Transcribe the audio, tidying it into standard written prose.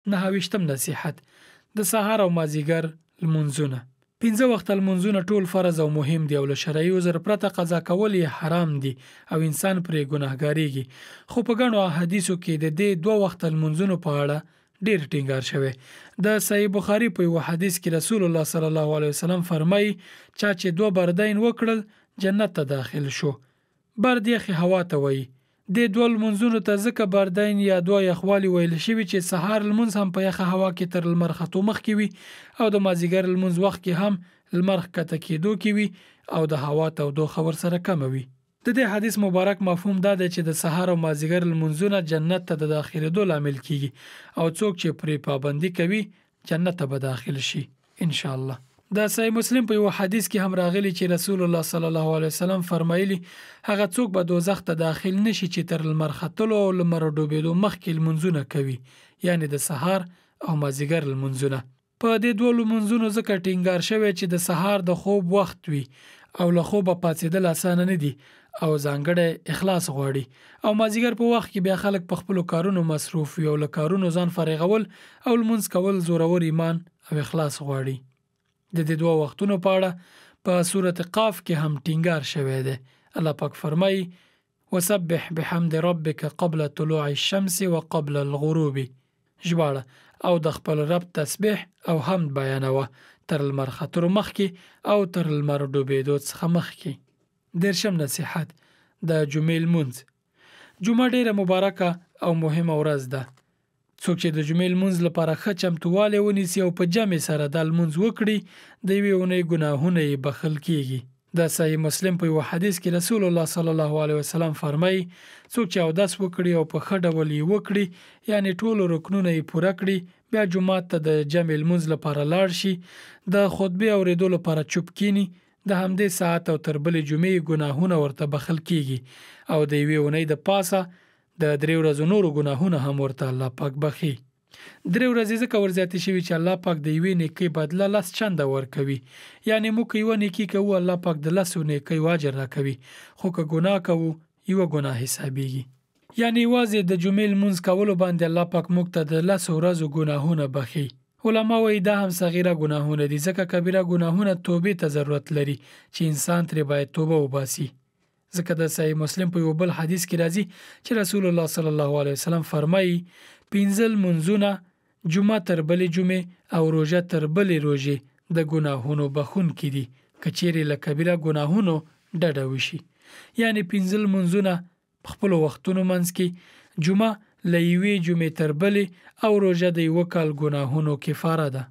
نهه ویشتم نصیحت، د سهار او مازیګر لمونځونه. پنځه وخته لمونځونه ټول فرض او مهم دي او له شرعي عذر پرته قضا کول یې حرام دي او انسان پرې ګناهګارېږي، خو په ګڼو احادیثو کې د دې دوه وخته لمونځونو په اړه ډېر ټینګار شوی. د صحیح بخاري په یوه حدیث کې رسول الله صلی الله علیه وسلم فرمایي، چا چې دوه بردین وکړل جنت ته داخل شو. برد یخې هوا ته وایي. دې دوه لمونځونو ته ځکه بردین یا دوه یخوالي ویل شوي چې سهار لمونځ هم په یخه هوا کې تر لمر ختو مخکې وي او د مازیګر لمونځ وخت کې هم لمر ښکته کېدو کې وي او د هوا تودوخه ورسره کمه وي. د دې حدیث مبارک مفهوم دا دی چې د سهار او مازیګر لمونځونه جنت ته د داخلېدو لامل کېږي او څوک چې پرې پابندي کوي جنت ته به داخل شي ان شاء الله. د صحیح مسلم په یوه حدیث کې هم راغلي چې رسول الله صلی الله علیه وسلم فرمایلي، هغه څوک به دوزخ ته داخل نه شي چې تر لمر ختلو او لمر ډوبېدو مخکې لمونځونه کوي، یعنې د سهار او مازیګر لمونځونه. په دې دوو لمونځونو ځکه ټینګار شوی چې د سهار د خوب وخت وي او له خوبه پاڅېدل اسانه نه دي او ځانګړی اخلاص غواړي، او مازیګر په وخت کې بیا خلک په خپلو کارونو مصروف وي او له کارونو ځان فارغول او لمونځ کول زورور ایمان او اخلاص غواړي. د دې دوه وختونو په اړه په سورة قاف کې هم ټینګار شوی دی. الله پاک فرمایي، وسبح بحمد ربک قبل طلوع الشمس وقبل الغروب. ژباړه، او د خپل رب تسبیح او حمد بیانوه تر لمر ختلو مخکې او تر لمر ډوبېدو څخه مخکې. دېرشم نصیحت، د جمعې لمونځ. جمعه ډېره مبارکه او مهمه ورځ ده. څوک چې د جمعې لمونځ لپاره ښه چمتووالی ونیسي او په جمع سره دا لمونځ وکړي، د یوې اونۍ ګناهونه یې بخښل کیږي. د صحیح مسلم په یوه حدیث کې رسول الله صلی الله علیه وسلم فرمایي، څوک چې اودس وکړي او په ښه ډول یې وکړي، یعنې ټولو رکنونه یې پوره کړي، بیا جومات ته د جمع لمونځ لپاره لاړ شي، د خطبې اورېدو لپاره چوپ کیني، د همدې ساعت او تر بلې جمعې ګناهونه ورته بخښل کیږي او د یوې اونۍ د پاسه د درې ورځو نورو ګناهونه هم ورته الله پاک بخښي. درې ورځې ځکه ورزیاتې شوي چې الله پاک د یوې نیکۍ بدله لس چنده ورکوي، یعنې موږ که یوه نیکي کوو الله پاک د لسو نیکیو اجر راکوي، خو که ګناه کوو یوه ګناه حسابیږي. یعنې یوازې د جمعې لمونځ کولو باندې الله پاک موږ ته د لسو ورځو ګناهونه بخښي. علما وایي دا هم صغیره ګناهونه دي، ځکه کبیره ګناهونه توبې ته ضرورت لري چې انسان ترې باید توبه وباسي. ځکه د صحیح مسلم په یو بل حدیث کې راځي چې رسول الله صلی الله علیه وسلم فرمایي، پنځه لمونځونه، جمعه تر بلې جمعې او روژه تر بلې روژې د ګناهونو بخښونکي دي، که چیرې له کبیره ګناهونو ډډه وشي. یعنې پنځه لمونځونه په خپلو وختونو منځ کې، جمعه له یوې جمعې تر بلې او روژه د یوه کال ګناهونو کفاره ده.